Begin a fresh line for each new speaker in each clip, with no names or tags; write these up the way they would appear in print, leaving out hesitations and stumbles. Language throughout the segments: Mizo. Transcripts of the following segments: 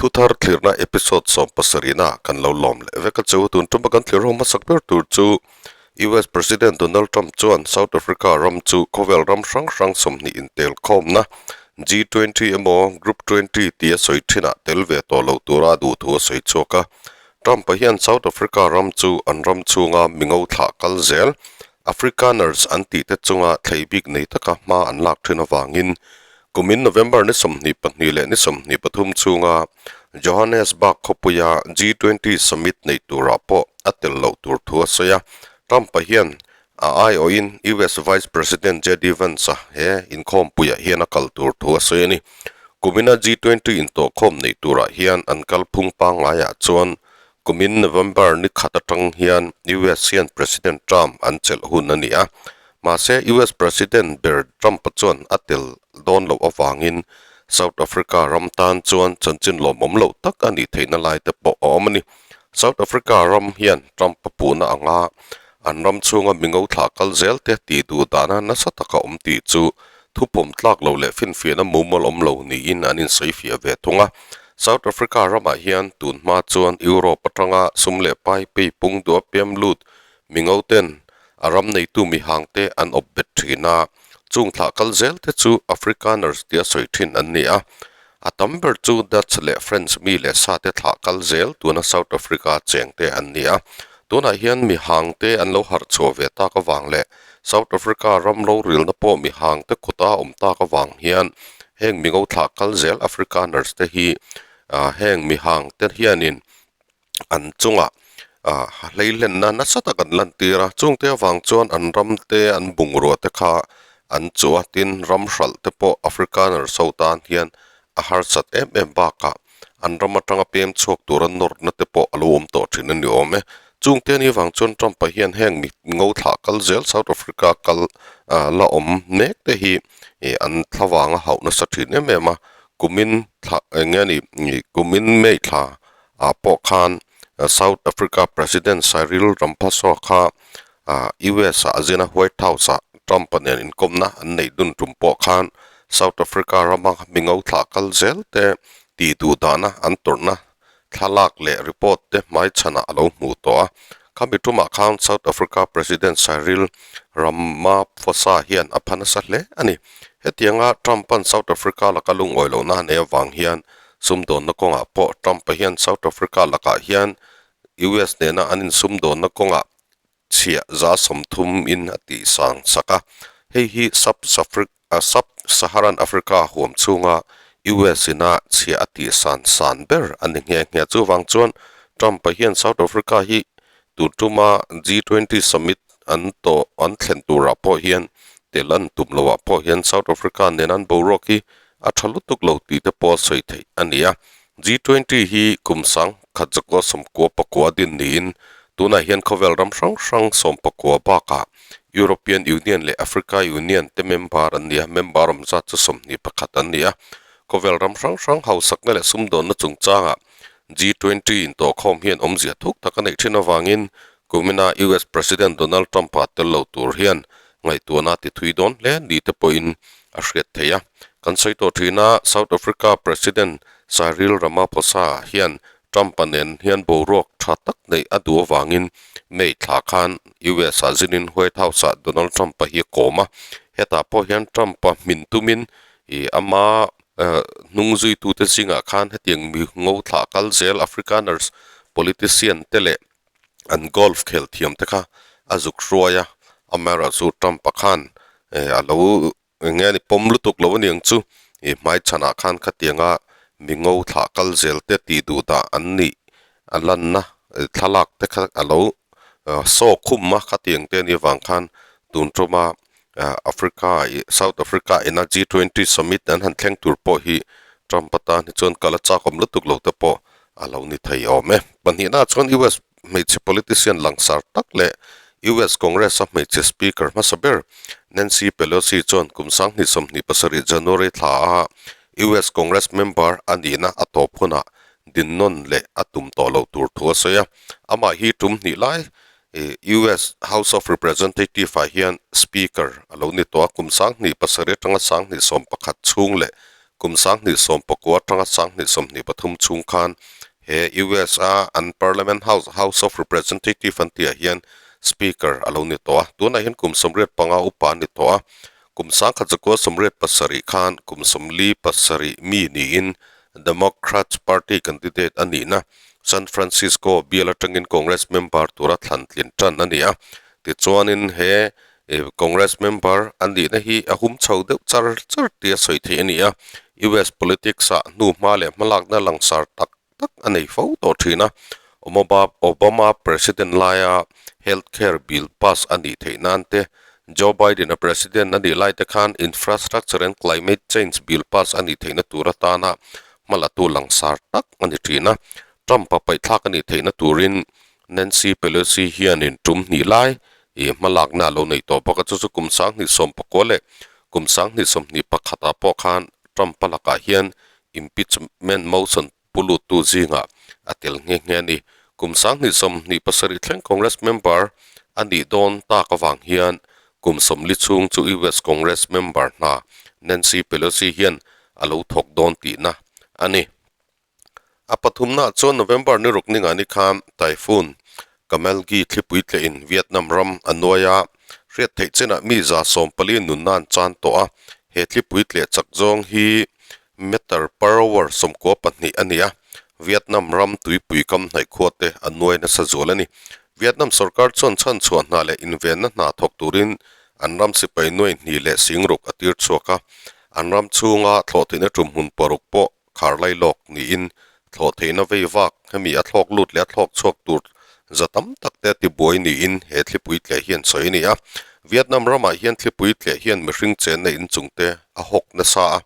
Thuthar thlirna episode 70na kan lo lawm leh vek a chu. Tun tuma kan thlir ho hmasak ber tur chu US President Donald Trump chuan South Africa ram chu khawvel ram hrang hrang 20 intelkhawmna G20 emaw Group 20 tia sawi thinah tel ve tawh lo tura a duh thu a sawi chhuak a. Trump-a hian South Africa ram chu an ram chhunga mingo thlah kal zel Afrikaners an tihte chunga thlei bik nei taka hma an lak thin avangin kumin November ni 22 leh ni 23 chhunga Johannesburg khawpuia G20 summit nei turah pawh a tel loh tur thu a sawi a. Trump-a hian a aiawhin US Vice President JD Vance-a he inkhawmpuiah hian a kal tur thu a sawi a ni. Kumina G20 intawhkhawm nei turah hian an kalphung pangngaiah chuan Kumin November ni khat atang hian US hian President Trump an chelh hun a ni a. Mahse US President ber Trump-a chuan a tel dawn loh avangin South Africa ram tan chuan chanchin lawmawm loh tak a nih theihna lai te pawh a awm a ni. South Africa ram hian Trump-a puhna anga an ram chhunga mingo thlah kal zel te tih duh dana nasa taka awm tih chu thupawm tlak lo leh finfiahna mumal awm lo niin an insawifiah ve thung a. South Africa ramah hian tun hma chuan Europe atanga sum leh pai pei pung duh a piam lut mingo ten a ram neitu mihang te an awp bet thin a, chung thlah kal zel te chu Afrikaners tia sawi thin an ni a. A tam ber chu Dutch leh French mi leh sa te thlah kal zel tuna South Africa cheng te an ni a. Tunah hian mihang te an lo harh chhuah ve tak avang leh South Africa ram rorilna pawh mihang te khuta awm tak avang hian heng mingo thlah kal zel Afrikaners te hi heng mihang te hianin an chungah hleihlenna nasa tak an lantir a, chungte avang chuan an ram te an bungrua te kha an chuh a, tin ram hralh te pawh Afrikaners ho tan hian a harsat em em bakah an ram atanga pem chhuak tura nawrna te pawh a lo awm tawh thin a ni awm e. Chungte ni avang chuan Trump-a hian heng mi ngo thlah kal zel South Africa kal la awm mek te hi an thlavang a hauh nasa thin em em a, kumin thla eng nge ni kumin May thla ah pawh khan South Africa President Cyril Ramaphosa kha US ah a zin a, White House ah Trump-a nen inkawmna an neih dun tum pawh khan South Africa rama mingo thlah kal zel te tih duh dahna an tawrhna thlalak leh report te hmaichhanah a lo hmuh tawh a. Khami tumah khan South Africa President Cyril Ramaphosa hian a pha nasa hle a ni. Hetianga Trump-a'n South Africa laka lungawi lohna a nei avang hian sumdawnna kawngah pawh Trump-a hian South Africa lakah hian US nena an insumdawnna kawngah chhiah 30% in a tih sang sak a. Hei hi Sub-Saharan Africa huam chhunga US ina chhiah a tih san san ber a ni nghe nghe. Chuvang chuan Trump-a hian South Africa hi tun tuma G20 summit an tawh an thlen turah pawh hian tel an tum loah pawh hian South Africa nen an boruak hi a tha lutuk lo tih te pawh a sawi theih a ni a. G20 hi kum sang khat zakua 99 din niin tunah hian khawvel ram hrang hrang 19 bakah European Union leh Africa Union te member an ni a, member awm zat chu 21 an ni a. Khawvel ram hrang hrang hausakna leh sumdawnna chungchangah G20 intawhkhawm hian awmzia thuk tak a neih thin avangin kumina US President Donald Trump-a tel lo tur hian ngaihtuahna ti thui dawn hle ni te pawhin a hriat theih a. Kan sawi tawh thin a, South Africa President Cyril Ramaphosa hian Trump-a nen hian boruak tha tak neih a duh avangin May thla khan US-ah zinin White House-ah Donald Trump-a hi a kawm a. Hetah pawh hian Trump-a hmin tumin ih ama hnung zuitute zingah khan hetiang mi ngo thlah kal zel Afrikaners politician te leh an golf khel thiam te kha a zuk hruai a, amaherawhchu Trump-a khan a lo eng nge ni pawm lutuk lo aniang chu ih hmai chhanah khan khatianga mi ngo thlah kal zel te tih duh dah an nih a lanna thlalak te kha a lo saw khum a khatiang te anih avang khan tun tuma Africa ih South Africa ina G20 summit an han thleng tur pawh hi Trump atan hi chuan kal a chak awm lutuk lo te pawh a lo ni thei awm e. Pahnihna chuan US hmeichhe politician langsar tak leh US Congress-a hmeichhe speaker hmasa ber Nancy Pelosi chuan kum 2027 January thla a US Congress member a nihna a tawp hunah dinnawn leh a tum tawh loh tur thu a sawi a. Amah hi tum hnih lai US House of Representative-ah hian speaker a lo ni tawh a, kum 2007 atanga 2011 chhung leh. Kum 2019 atanga 2023 chhung khan he US a an Parliament House, House of Representative an tihah hian Speaker a lo ni tawh a. Tunah hian kum 85 upa a ni tawh a. Kum 1987 khan kum 47 mi niin Democrats Party candidate a nihna San Francisco bial atangin Congress member tura thlan tlin tan a ni a. Tichuanin he Congress member a nihna hi a hum chho deuh char char tia sawi theih a ni a. US politics ah hnu hma leh hmalakna langsar tak tak a nei fo tawh thin a. Obama president laia health care bill pass a nih theih nan te, Joe Biden a president a nih lai te khan infrastructure and climate change bill pass a nih theihna tur atana hmalatu langsar tak a ni thin a. Trump a paihthlak a nih theihna turin Nancy Pelosi hianin tum hnih lai ih hmalakna a lo nei tawh bawk a, chu chu kum 2019 leh kum 2021 ah pawh khan Trump a lakah hian impeachment motion pu luttu zingah a tel nghe nghe a ni. Kum 2027 thleng Congress member a nih dawn tak avang hian kum 40 chhung chu US Congress member hna Nancy Pelosi hian a lo thawk dawn tihna a ni. A pathumnaah chuan November ni ruk ningah ni khan Typhoon Kamelgi thlipui tlehin Vietnam ram a nuai a, hriat theih chinah mi 140 nunna an chan tawh a, he thlipui tleh chak zawng hi meter per hour 92 a ni a, Vietnam ram tuipui kam hnaih khua te a nuai nasa zual a ni. Vietnam sorkar chuan chhanchhuah hna leh invenna hna thawk turin an ram sipai nuai hnih leh singruk a tir chhuak a, an ram chhunga thlawh theihna tum hmun paruk pawh Khar lai lawk niin thlawh theihna vei vak hemi a thlawk lut leh a thlawk chhuak tur za tam tak te a tibuai niin he thlipui tleh hian sawi a ni a. Vietnam ramah hian thlipui tleh hian mihring chenna inchung te a hawk nasa a,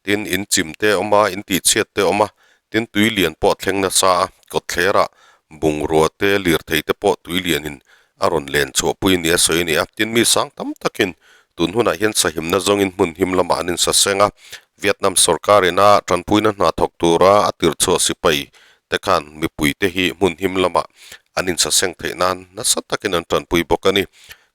tin in chim te a awm a, in tihchhiat te a awm a, tin tui lian pawh a thleng nasa a, kawtthlerah bungrua te lirthei te pawh tui lianin a rawn len chhuahpui nia sawi a ni a, tin mi sang tam takin tun hunah hian sahimna zawngin hmun him lamah an insaseng a, Vietnam sorkar ina tanpuina hna thawk tura a tirchhuah sipai te khan mipui te hi hmun him lamah an insaseng theih nan nasa takin an tanpui bawk a ni.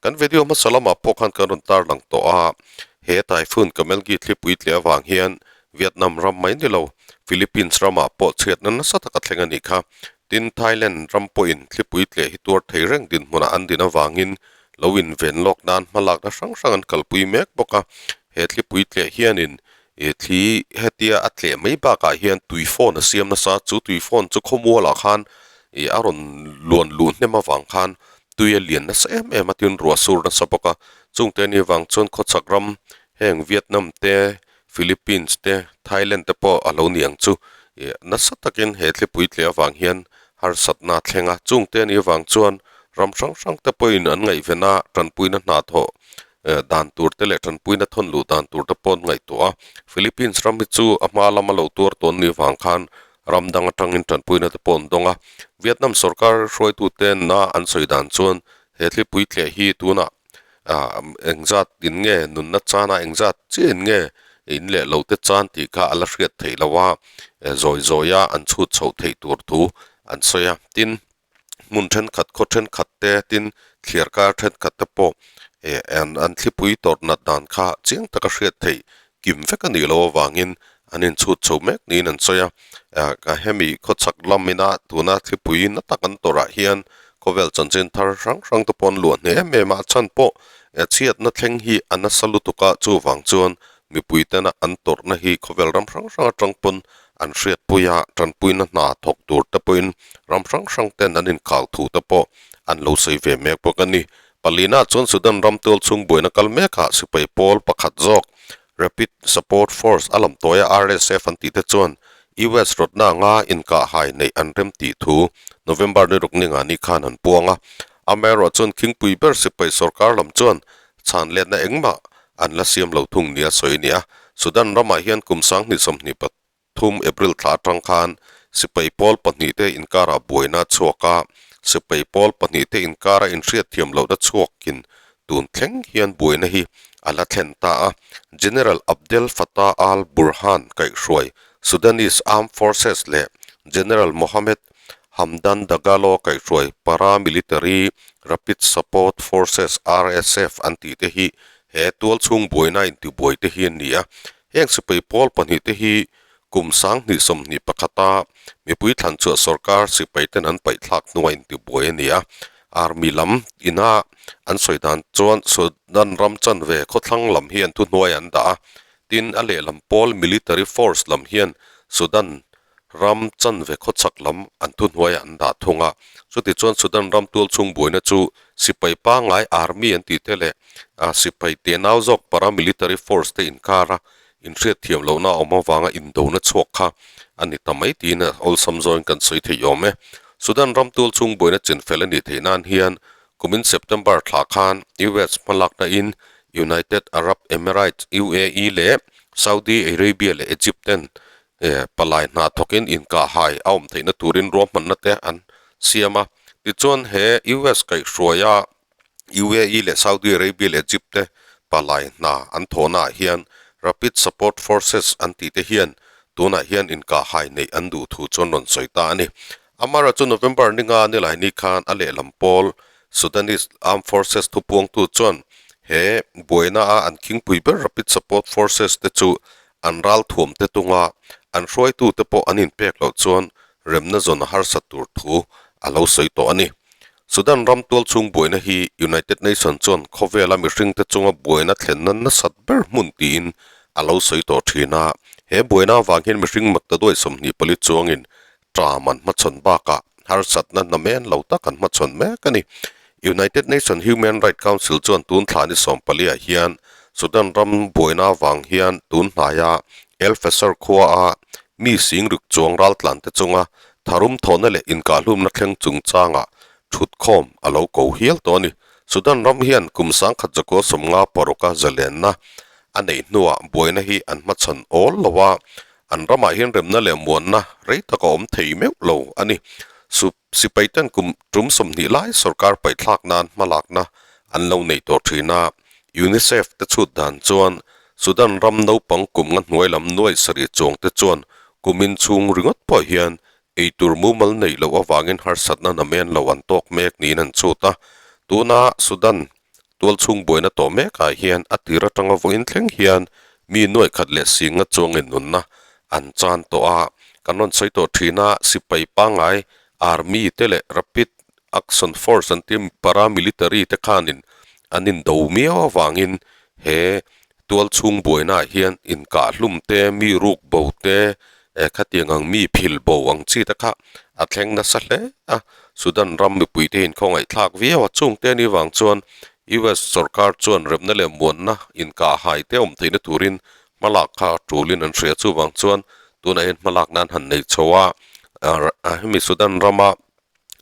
Kan video hmasa lamah pawh khan kan rawn tarlang tawh a, he typhoon Kamelgi thlipui tleh avang hian Vietnam ram mai ni lo, Philippines ramah pawh chhiatna nasa taka thleng a nih kha. Tin, Thailand ram pawhin thlipui tleh hi tuar thei reng dinhmunah an din avangin lo inven lawk nan hmalakna hrang hrang an kalpui mek bawk a. He thlipui tleh hianin ih thli hetia a tleh mai bakah hian tui phone a siam nasa, chu tui phone chu khawmualah khan ih a rawn luan luh hnem avang khan tui a lian nasa em em a, tin ruah sur nasa bawk a. Chungte ni avang chuan khawchhak ram heng Vietnam te Philippines te, Thailand te pawh a lo ni ang chu. Ih nasa takin he thlipui tleh avang hian harsatna a thleng a, chungte anih avang chuan ram hrang hrang te pawhin an ngaihven a, tanpuina hna thawh dan tur te leh tanpuina thawn luh dan tur te pawh an ngaihtuah a. Philippines ram hi chu a hma lama lo tuar tawn ni avang khan ram dang atangin tanpuina te pawh an dawng a. Vietnam sorkar hruaitute na an sawi dan chuan he thlipui tleh hi tunah ah engzat in nge nunna chana engzat chiah in nge in leh lo te chan tih kha a la hriat theih loh a zawi zawi a an chhut chhoh theih tur thu an sawi a tin hmun thenkhat khaw thenkhat te tin thliar kar thenkhat te pawh eh an an thlipui tawrh nat dan kha chiang taka hriat theih kim vek a nih loh avangin an inchhut chho mek niin an sawi a, ah hemi khawchhak lam ina tuna thlipui na tak an tawrh ah hian khawvel chanchin thar hrang hrang te pawh an luah hneh em em a, a chhan pawh chhiatna thleng hi a nasa lutuk a, chuvang chuan mipui tena an tawrhna hi khawvel ram hrang hrang atang pawn an hriatpui a, tanpuina hna thawk tur te pawhin ram hrang hrang ten an inkhal thu te pawh an lo sawi ve mek bawk a ni. Palina chuan Sudan ram tual chhung buaina kal mekah sipai pawl pakhat zawk Rapid Support Force a lam tawia RSF an tih te chuan US rawtna anga inkahhai neih an rem tih thu November ni ruk ninga ni khan an puang a. Amaherawh chuan khingpui ber sipai sorkar lam chuan chhan letna engmah an la siam lo thung nia sawi a ni a. Sudan ramah hian kum 2023 Thum April thla atang khan sipai pawl pahnihte inkarah buaina a chhuak a, sipai pawl pahnihte inkara inhriatthiam lohna chhuakin tun thleng hian buaina hi a la thlen ta a. General Abdel Fattah al-Burhan kaihhruai Sudanese Armed Forces leh General Mohamed Hamdan Dagalo kaihhruai paramilitary Rapid Support Forces, RSF, an tihte hi he tualchhung buaina intibuaite hi an ni a. Heng sipai pawl pahnihte hi kum 2021-a mipui thlan chhuah sorkar sipaiten an paihthlak hnuah intibuai a ni a. Army lam ina an sawi dan chuan Sudan ram chanve khawthlang lam hi an thuhnuai an dah a. Tin, a lehlam pawl military force lam hian Sudan ram chanve khawchhak lam an thuhnuaiah an dah thung a. Chutichuan Sudan ram tual chhung buaina chu sipai pangngai army an tih te leh sipai tenau zawk paramilitary force te inkara inhriat thiam lohna a awm avanga indona chhuak kha a ni ta mai tiin a awlsam zawngin kan sawi thei awm e. Sudan ram tual chhung buaina chinfel a nih theih nan hian kumin September thla khan US hmalakna in United Arab Emirates, UAE, leh Saudi Arabia leh Egypt ten Palai hna thawkin inkahhai a awm theihna turin ruahmanna te an siam a. Tichuan he US kaihhruaia UAE leh Saudi Arabia leh Egypt te palai hna an thawhnaah hian Rapid Support Forces an tih te hian tunah hian inkahhai neih an duh thu chuan rawn sawi ta a ni. Amara chu November ninga nilaini khan a lehlam pawl Sudanese Armed Forces thupuangtu chuan he buaina a an khingpui ber Rapid Support Forces te chu An ral thuam te tunga an hruaitute pawh an inpek loh chuan remna zawn a harsat tur thu a lo sawi tawh a ni. Sudan ram tual chhung buaina hi United Nation chuan khawvela mihringte chunga buaina thlenna nasat ber hmun tiin a lo sawi tawh thin a. He buaina avang hian mihring maktaduai 24 chuangin ṭam an hmachhawn bakah harsatna namen lo tak an hmachhawn mek a ni. United Nation Human Right Council chuan tun thla ni sawmpaliah hian Sudan ram buaina avang hian tun hnaia El Fasher khuaa mi sing ruk chuang raltlante chunga tharum thawhna leh inkahlumna thleng chungchangah thutkhawm a lo ko hial tawh a ni. Sudan ram hian kum 1956-a zalenna a neih hnuah buaina hi an hmachhawn awl lo a, An ramah hian remna leh muanna rei tak a awm thei meuh lo a ni. Sup sipaiten kum tum 20 lai sorkar paihthlak nan hmalakna an lo nei tawh thin a. UNICEF te chhut dan chuan Sudan ram naupang kum nga hnuai lam nuai sarih chuang te chuan kumin chhung ringawt pawh hian eitur mumal neih loh avangin harsatna namen lo an tawk mek niin an chhut a. Tuna Sudan Tualchhung buaina tawh mekah hian a tir atanga vawiin thleng hian mi nuaih khat leh singa chuangin nunna an chan tawh a. Kan rawn sawi tawh thin a, sipai pangngai, army te leh rapid action force an tih paramilitary te khanin an indo miau avangin he Tualchhung buainaah hian inkahhlum te, mi ruk bo te, eh khatiang ang mi phil bo ang chi te kha a thleng nasa hle a. Sudan ram mipuite inkhawngaihthlak viau a, chungte anih vang chuan US sorkar chuan remna leh muanna inkahhai te awm theihna turin hmalak kha a tulin an hria. Chuvang chuan tunah hian hmalak nan han nei chho a, hemi Sudan rama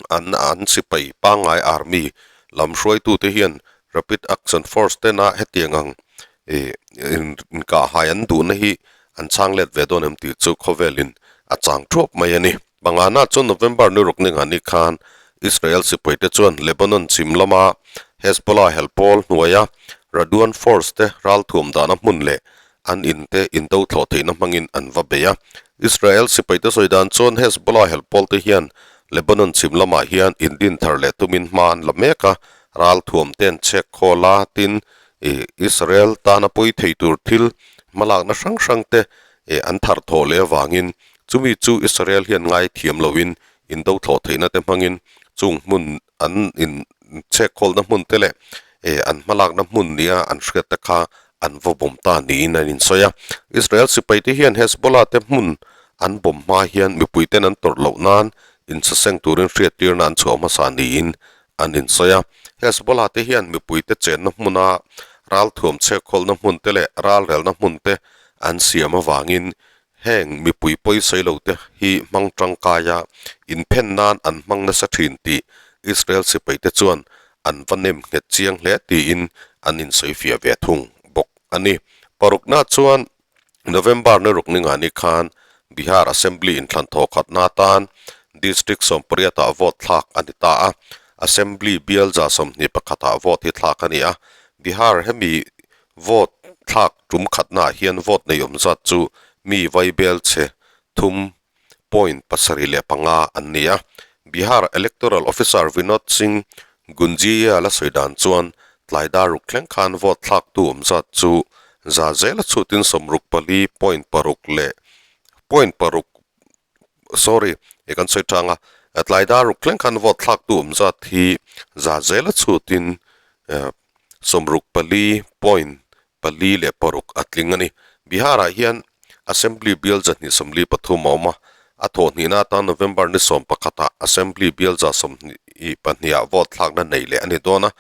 an an sipai pangngai army lam hruaitute hian rapid action force tena hetiang ang ih inkahhai an duhna hi an chhang let ve dawn em tih chu khawvelin a chang thuap mai a ni. Pangana chuan November ni ruk ninga ni khan Israel sipaite chuan Lebanon chhim lama Hezbollah helpawl hnuaia Radwan force te ralthuam dahna hmun leh An in te indo thlawh theihna hmangin an va bei a. Israel sipaite sawi dan chuan Hezbollah helh pawlte hian Lebanon chhim lamah hian indin thar leh tumin hma an la mek a, ral thuam te an chhek khawl a, tin Israel tana pawi thei tur thil hmalakna hrang hrang te an thar thawh leh avangin chumi chu Israel hian ngaithiam loin indo thlawh theihna te hmangin chung hmun an in chhek khawlna hmun te leh eh an hmalakna hmun nia an hriat te kha an va bawm ta niin an insawi a. Israel sipai te hian Hezbollah te hmun an bawm hma hian mipui ten an tawrh loh nan insaseng turin hriattirna an chhuah hmasa niin an insawi a. Hezbollah te hian mipui te chenna hmuna ralthuam chhek khawlna hmun te leh ralrelna hmun te an siam avangin Heng mipui pawisawi lo te hi hmang tangkaia inphen nan an hmang nasa thin tih Israel sipai te chuan an va nem nghet chiang hle tiin an insawifiah ve thung bawk a ni. Parukna chuan November ni ruk ninga ni khan Bihar Assembly inthlan thaw khatna atan District 18 ah vote thlak a ni ta a, Assembly bial 21 ah vote hi thlak a ni a, Bihar hemi Vote thlak tum khatnaah hian vote nei awm zat chu mi vaibel chhe thum point pasarih leh panga an ni a. Bihar Electoral Officer Vinod Singh Gunjiya la sawi dan chuan tlai dar ruk thleng khan vote thlaktu awm zat chu Za zela chhutin 64 point paruk leh point paruk sorry i kan sawi tang a tlai dar ruk thleng khan vote thlak tu awm zat hi za zela chhutin 64 point pali leh paruk a tling a ni. Bihar ah hian Assembly bial 223 a awm a, a thawh hnihna atan November ni 11 ah Assembly bial 122 ah vote thlakna nei leh a ni dawn a,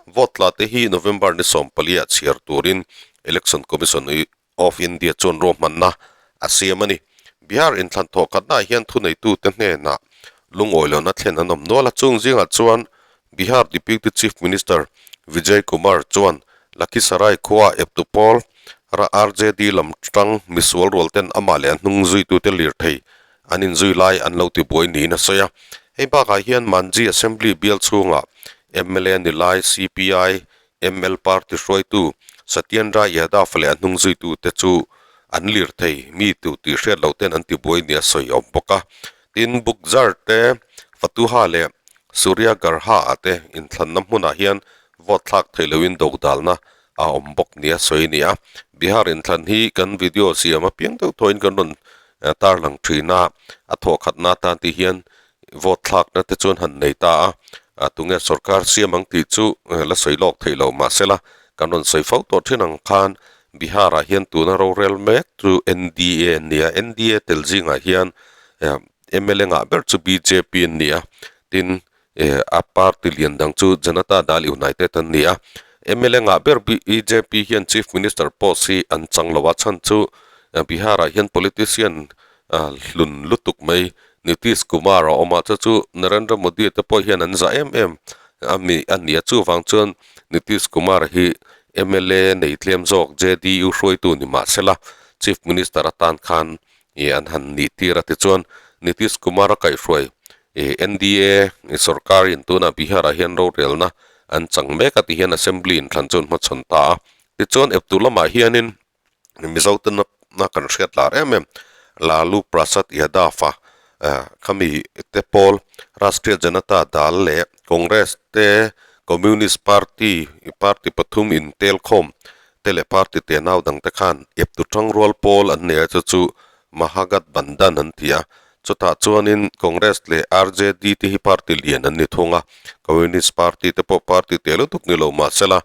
vote tla te hi November ni 14 ah chhiar turin Election Commission of India chuan ruahmanna a siam a ni. Bihar inthlan thawh khatnaah hian thuneitute hnenah lungawi lohna thlen an awm nual a, chung zingah chuan Bihar Deputy Chief Minister Vijay Kumar chuan Lakhisarai khua eptu pawl ra RJD lam tang misual rual ten amah leh a hnung zuitute lirthei an inzui lai an lo tibuai niin a sawi a. Hei bakah hian Manjhi Assembly bial chhungah mla ni lai CPI ML party hruaitu Satyendra Yadav leh a hnung zuitute chu an lirthei mi tu tih hriat loh ten an tibuai nia sawi a awm bawk a. Tin, Bukzar te, Fatuha leh Surya Garha ah te inthlanna hmunah hian vote thlak theih loin dodalna a awm bawk nia sawi a ni a. Bihar inthlan hi kan video siam apiang deuh thawhin kan rawn tarlang thin a, a thawhkhatna atan tih hian vote thlakna te chuan han nei ta a, tunge sorkar siam ang tih chu la sawi lawk theih lo mahsela kan rawn sawi fo tawh thin ang khan Bihar ah hian tuna rorel mek chu NDA an ni a, NDA tel zingah hian mla ngah ber chu bjp an ni a, tin a party lian dang chu Janata Dal United an ni a, mla ngah ber bjp hian Chief Minister post hi an chang lo a, chhan chu Bihar ah hian politician hlun lutuk mai Nitish Kumar a awm a, chu chu Narendra Modi te pawh hian an zah em em a mi a ni a, chuvang chuan Nitish Kumar hi mla nei tlem zawk JDU hruaitu ni mah sela Chief Minister atan khan ih an han nih tir a tichuan Nitish Kumar a kaihhruai ih NDA sorkar in tunah Bihar ah hian rorelna an chang mek a ti hian Assembly inthlan chu an hmachhawn ta a tichuan eptu lamah hianin Mizo te na kan hriat lar em em Lalu Prasad Yadav a khami te pawl Rashtriya Janata Dal leh Congress te Communist Party party pathum in tel khawm te leh party te nau dang te khan eptu tangrual pawl an nei a chu chu Mahagathbandhan an ti a chutah chuanin Congress leh RJD te hi party lian an ni thung a Communist Party te pawh party te lutuk ni lo mahsela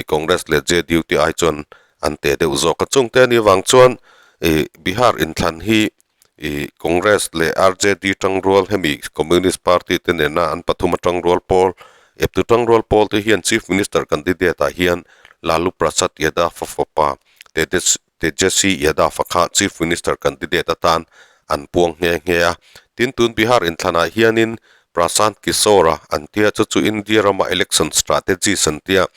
Congress leh JDU te ai chuan an teh deuh zawk a chungte a nih vang chuan ih Bihar inthlan hi ih Congress leh RJD tangrual hemi Communist Party te nena an pathum a tangrual pawl eptu tangrual pawl te hian Chief Minister candidate ah hian Lalu Prasad Yadav a fapa Tejaswi Yadav a kha Chief Minister candidate atan an puang nghe nghe a tin tun Bihar inthlanah hianin Prashant Kishor-a an tia chu chu India rama election strategist an tia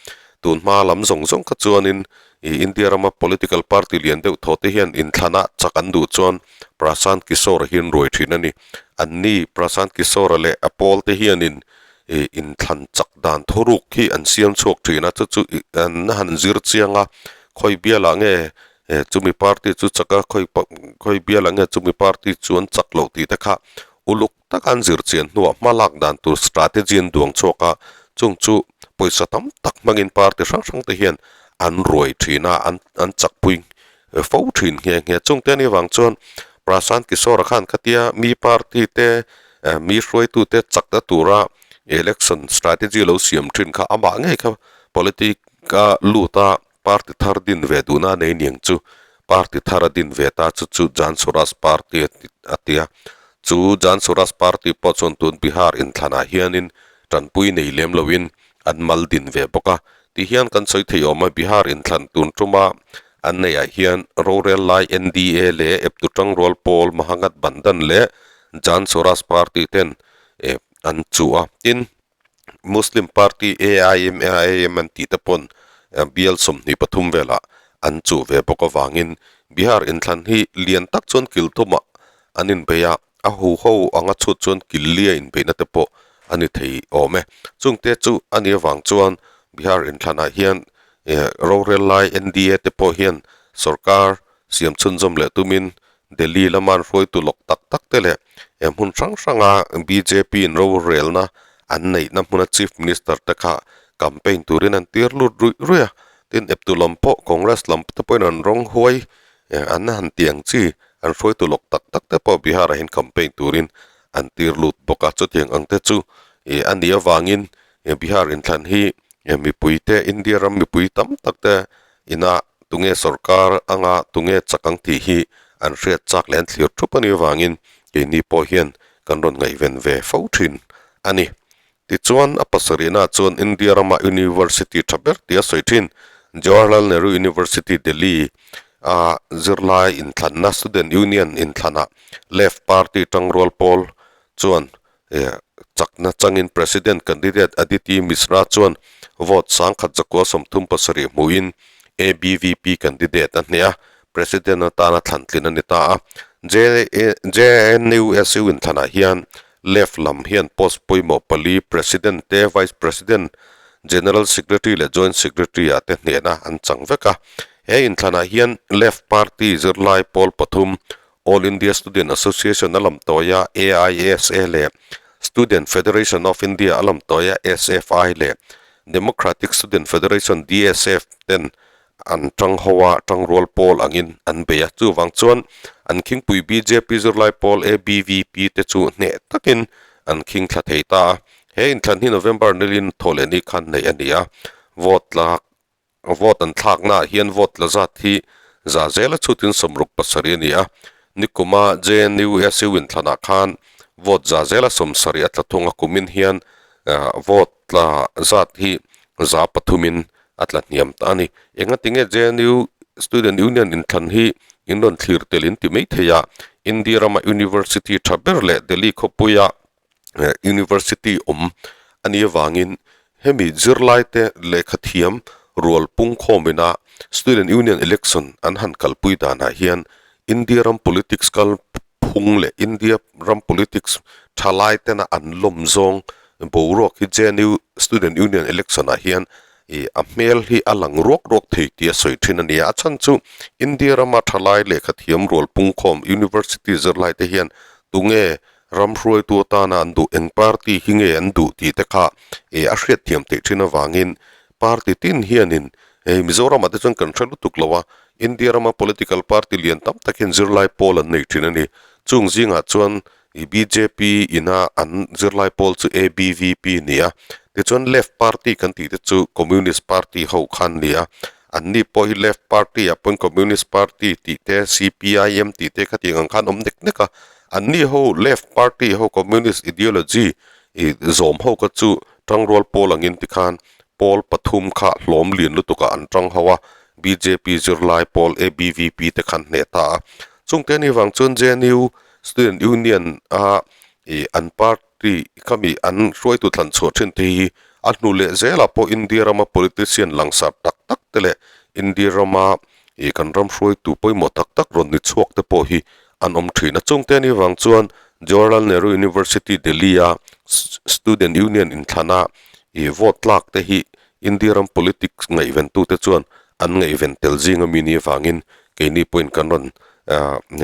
tun hma lam zawng zawng kha chuanin ih India rama political party lian deuh thaw te hian inthlana chak an duh chuan Prashant Kishor-a hi an ruai thin a ni. Anni Prashant Kishor-a leh a pawl te hianin ih inthlan chak dan thuruk hi an siam chhuak thin a chu chu ih an han zir chiang a khawi bialah nge chumi party chu chak a khawi khawi bialah nge chumi party chu an chak loh tih te kha uluk taka an zir chian hnuah hma lak dan tur strategy an duang chhuak a, chung chu pawisa tam tak hmangin party hrang hrang te hian an ruai thin a, an an chakpui fo thin nghe nghe. Chung te anih vang chuan Prashant Kishore khan khatia mi party te mi hruaitu te chakna tura election strategy lo siam thin kha amah ngei kha politic a lut a party thar din ve duhna a nei niang chu party thar a din ve ta chu chu Jan Suraaj party a ti a chu Jan Suraaj party pawh chuan tun Bihar inthlanah hianin tanpui nei lem loin an mal din ve bawk a ti hian kan sawi thei awm a Bihar inthlan tun tuma an neihah hian rorel lai NDA leh eptu tangrual pawl Mahagathbandhan leh Jan Suraaj party ten eh an chuh a tin Muslim party AIMIM an tih te pawn bial 23 velah an chuh ve bawk avangin Bihar inthlan hi lian tak chuan kil thumah an inbei a, a huho anga chhut chuan kil lia inbeihna te pawh a ni thei awm e. Chungte chu a nih avang chuan Bihar inthlanah hian rorel lai NDA te pawh hian sorkar siam chhunzawm leh tumin Delhi lama an hruaitu lawk tak tak te leh he hmun hrang hranga bjp in rorelna an neihna hmuna Chief Minister te kha campaign turin an tir lut ruih ruih a. Tin, eptu lam pawh Congress lam te pawhin an rawng huai an han ti ang chi an hruaitu lawk tak tak te pawh Bihar ah hian campaign turin an tir lut bawk a. Chutiang ang te chu ih a nih avangin Bihar inthlan hi mipui te India ram mipui tam tak te ina tunge sorkar anga tunge chak ang tih hi an hriat chak leh an thlir thup a nih avangin keini pawh hian kan rawn ngaihven ve fo thin a ni. Tichuan, a pasarihna chuan India rama University tha ber tia sawi thin Jawaharlal Nehru University, Delhi a zirlai inthlanna Student Union inthlanah Left Party tangrual pawl chuan chakna changin President candidate Aditi Mishra chuan vote sangkhat zakua 37 hmuhin ABVP candidate a hneh a, President atana thlantlin a ni ta a. JNUSU inthlanah hian Left lam hian post pawimawh pali President te, Vice President, General Secretary leh Joint Secretary ah te hnehna an chang vek a. He inthlanah hian Left Party zirlai pawl pathum All India Student Association a lam tawia AISA leh Student Federation of India a lam tawia SFI leh Democratic Student Federation, DSF, ten an tang ho a, tangrual pawl angin an bei a. Chuvang chuan an khingpui bjp zirlai pawl ABVP te chu hneh takin an khing thla thei ta a. He inthlan hi November nilin thawhlehni khan neih a ni a, vote lak Vote an thlaknaah hian vote la zat hi za zela chhutin 67 a ni a, nikuma JNUSU inthlanah khan vote za zela 70 a tla thung a, kumin hian vote tla zat hi za pathumin a tla hniam ta a ni. Engatinge JNU Student Union inthlan hi in rawn thlir tel in ti mai thei a, India rama University tha ber leh Delhi khawpuia University awm a nih avangin hemi zirlai te lehkha thiam rual pung khawmina Student Union Election an han kalpui danah hian India ram politics kal phung leh India ram politics thalai tena an lawm zawng boruak hi JNU Student Union Election ah hian ih a hmel hi a lang ruak ruak thei tih a sawi thin a ni a. A chhan chu India rama thalai lehkha thiam rual pung khawm University zirlai te hian tunge Ram hruaitu atana an duh eng party hi nge an duh tih te kha eh a hriatthiam theih thin avangin party tin hianin hei Mizoramah te chuan kan hre lutuk lo a, India rama political party lian tam tak hian zirlai pawl an nei thin a ni. Chung zingah chuan ih bjp ina an zirlai pawl chu ABVP ni a, tichuan left party kan tih te chu communist party ho kha an ni a, anni pawh hi left party ah pawhin communist party tih te CPIM tih te khatiang ang khan awm nek nek a. Anni ho left party ho communist ideology ih zawm ho kha chu tangrual pawl angin tikhan pawl pathum kha hlawm lian lutuk ah an tang ho a, bjp zirlai pawl ABVP te khan hneh ta a. Chungte ani vang chuan JNU student union a ih an party khami an hruaitu thlan chhuah thin te hi a hnu leh zelah pawh India rama politician langsar tak tak te leh India rama ih kan ram hruaitu pawimawh tak tak rawn ni chhuak te pawh hi an awm thin a. Chungte anih vang chuan Jawaharlal Nehru University Delhi a Student Union inthlana ih vote tlak te hi India ram politics ngaihventute chuan an ngaihven tel zing ami nih avangin keini pawhin kan rawn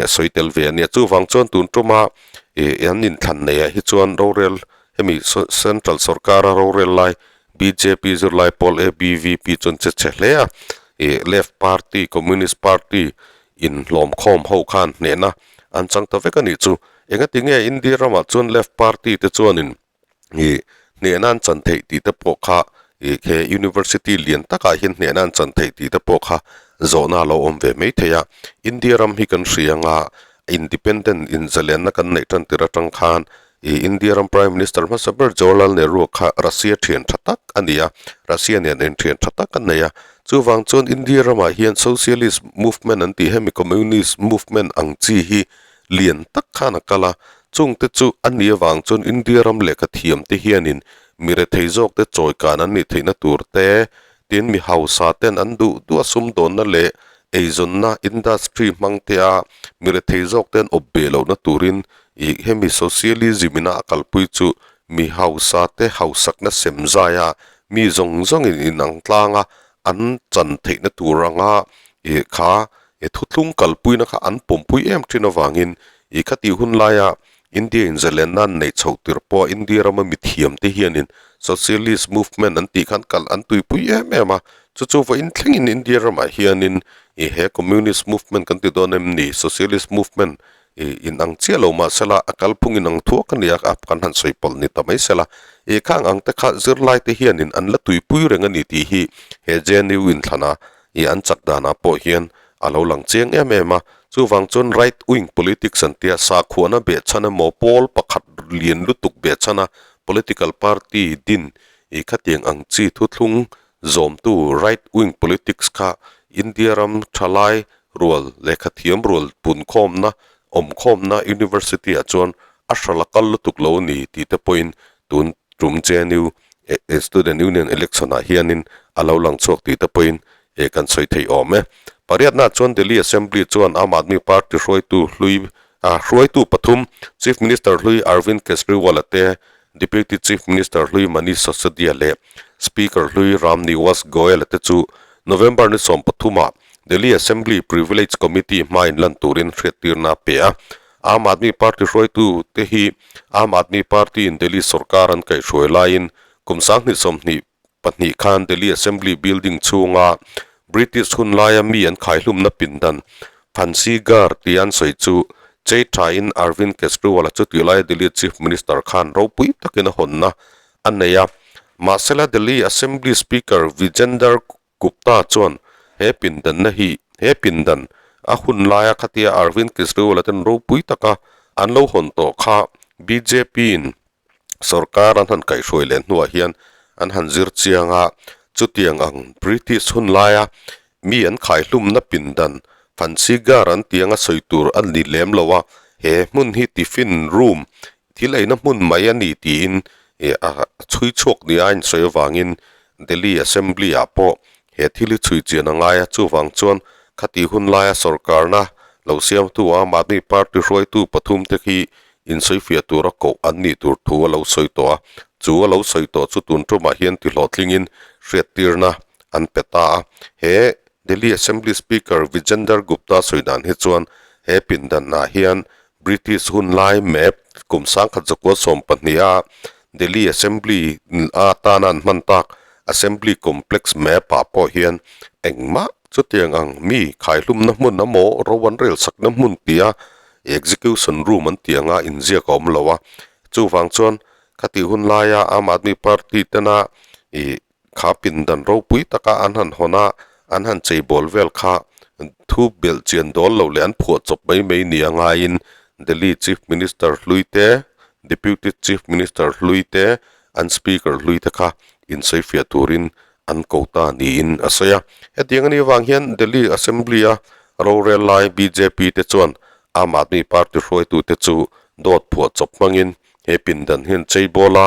sawi tel ve a nia. Chuvang chuan tun tuma ih an inthlan neihah hi chuan rorel hemi Central sorkara rorel lai bjp zirlai pawl ABVP chuan che chhe hle a, ih Left Party, Communist Party inhlawm khawm ho khan hnehna an chang ta vek a nih chu. Engati nge India ramah chuan Left Party te chuanin ih hnehna an chan theih tih te pawh kha ih he University lian takah hian hnehna an chan theih tih te pawh kha zawhna a lo awm ve mai thei a. India ram hi kan hria anga Independent inzalenna kan neih tan tir atang khan ih India ram Prime Minister hmasa ber Jawaharlal Nehru kha Russia thian tha tak a ni a, Russia nen inthian tha tak an nei a. Chuvang chuan India ramah hian Socialist movement an tih hemi Communist movement ang chi hi lian tak khan a kal a, chungte chu a ni avang chuan India ram lehkha thiam te hianin mi rethei zawk te chawi kan an nih theihna tur te, tin mi hausa ten an duh duh a sumdawnna leh eizawnna industry hmang te a mi rethei zawk te an awp beh lohna turin ih hemi socialism ina a kalpui chu mi hausa te hausakna sem zai a mi zawng zawngin inang tlang a an chan theihna tur anga ih kha ih thuthlung kalpuina kha an pawmpui em thin avangin ih khatih hun laia India in zalenna an neih chhoh tirh pawh India rama mithiam te hianin Socialist movement an tih khan kal an tuipui em em a. Chu chu vawiin thlengin India ramah hianin ih he Communist movement kan ti dawn em ni, Socialist movement ih inang chiah lo mah sela a kalphung inang thuak a nia a kan han sawi pawlh ni ta mai sela. Ih khang ang te kha zirlai te hianin an la tuipui reng a ni tih hi he JNU inthlana ih an chak danah pawh hian a lo lang chiang em em a. Chuvang chuan right wing politics an tia sakhuana behchhan emaw pawl pakhat lian lutuk behchhana political party din ih khatiang ang chi thuthlung zawmtu right wing politics kha India ram thalai rual lehkhathiam rual punkhawmna awmkhawmna university ah chuan a hral a kal lutuk lo a ni tih te pawhin tun tum JNU Student Union election ah hianin a lo lang chhuak tih te pawhin eh kan sawi thei awm e. Pariatna chuan Delhi Assembly chuan Aam Aadmi Party hruaitu hlui ah hruaitu pathum Chief Minister hlui Arvind Kejriwal-a te Deputy Chief Minister hlui Manish Sisodia leh Speaker hlui Ram Niwas Goel-a te chu November ni 13 ah Delhi Assembly Privilege Committee hmain lan turin hriattirna a pe a. Aam Aadmi Party hruaitu te hi Aam Aadmi Party in Delhi sorkar an kaihhruai laiin kum 2022 khan Delhi Assembly building chhunga British hun laia mi an khaihlumna pindan Phansi Ghar tia an sawi chu chei thain Arvind Kejriwal-a chutih laia Delhi Chief Minister khan ropui takin a hawnna a nei a. Mahsela Delhi Assembly Speaker Vijender Gupta chuan he pindanna hi he pindan a hun laia khatia Arvind Kejriwal-a ten ropui taka an lo hawn tawh kha BJP-in sorkar an han kaihhruai leh hnuah hian an han zir chiang a, chutiang ang British hun laia mi an khaihlumna pindan Phansigar an tih anga sawi tur a ni lem lo a, he hmun hi tiffin room thil eina hmun mai a ni tiin a chhui chhuak nia a insawi avangin Delhi Assembly ah pawh he thil hi chhui chian a ngai a, chuvang chuan khati hun laia sorkarna lo siamtu Aam Aadmi Party hruaitu pathum te khi insawifiah tura koh an nih tur thu a lo sawi tawh a, chu a lo sawi tawh chu tun tumah hian tihlawhtlingin hriattirna an pe ta a. He Delhi Assembly Speaker Vijender Gupta sawi dan hi chuan he pindanah hian British hun lai map kum 1912 a Delhi Assembly a tana an hman tak Assembly Complex map ah pawh hian engmah chutiang ang mi khaihlumna hmun emaw ro an rel sakna hmun tia Execution room an tih anga inziak a awm lo a, chuvang chuan khati hun laia Aam Aadmi Party tena ih kha pindan ropui taka an han hawn a, an han cheibawl vel kha thu belh chian dawl lo leh an phuah chawp mai mai ni a ngaiin Delhi Chief Minister hlui te, Deputy Chief Minister hlui te, an Speaker hlui te kha insawifiah turin an ko ta niin a sawi a. Hetiang anih avang hian Delhi Assembly a rorel lai bjp te chuan Aam Aadmi Party hruaitute chu dawt phuah chawp hmangin he pindan hian cheibawl a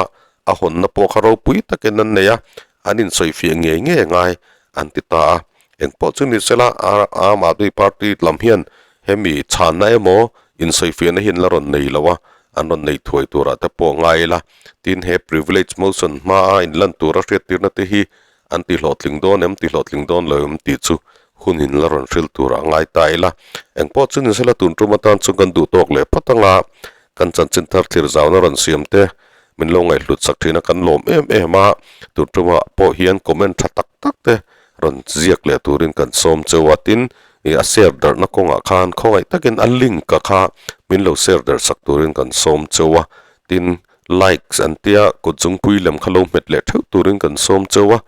a hawnna pawh kha ropui takin an nei a, an insawifiah ngei ngei ngai an ti ta a. Engpawh chu ni sela Aam Aadmi Party lam hian hemi chhanna emaw insawifiahna hi an la rawn nei lo a, an rawn nei thuai turah te pawh ngai ila. Tin, he privilege motion hmaa inlan tura hriattirna te hi an tihlawhtling dawn em, tihlawhtling dawn lo em tih chu hun in la rawn hrilh turah ngai ta ila. Engpawh chu ni sela tun tum atan chu kan duh tawk leh phawt anga kan chanchin thar thlir zauna rawn siam te min lo ngaihhlut sak thin a, kan lawm em em a. Tun tumah pawh hian comment tha tak tak te rawn ziak leh turin kan sawm cheu a, tin ih a share darhna kawngah khan khawngaih takin a link a kha min lo share darh sak turin kan sawm cheu a, tin likes an tia kut zungpui lem kha lo hmet leh theuh turin kan sawm cheu a,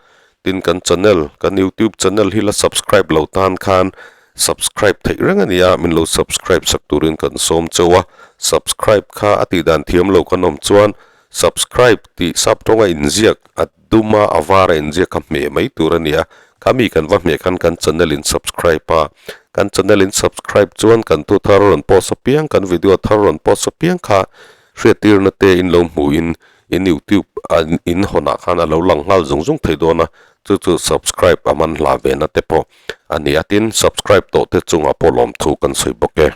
tin kan channel kan youtube channel hi la subscribe lo tan khan subscribe theih reng a ni a, min lo subscribe sak turin kan sawm cheu a, subscribe kha a tih dan thiam lo kan awm chuan subscribe tih sap tawnga inziak a Duma a var a inziak kha hmeh mai tur a ni a, khami kan va hmeh khan kan channel in subscribe a, kan channel in subscribe chuan kan thu thar rawn post apiang, kan video thar rawn post apiang kha hriattirna te in lo hmuh in in youtube a in hawn ah khan a lo lang nghal zung zung thei dawn a, chu chu subscribe a man hla ve na te pawh a ni a, tin subscribe tawh te chungah pawh lawmthu kan sawi bawk e.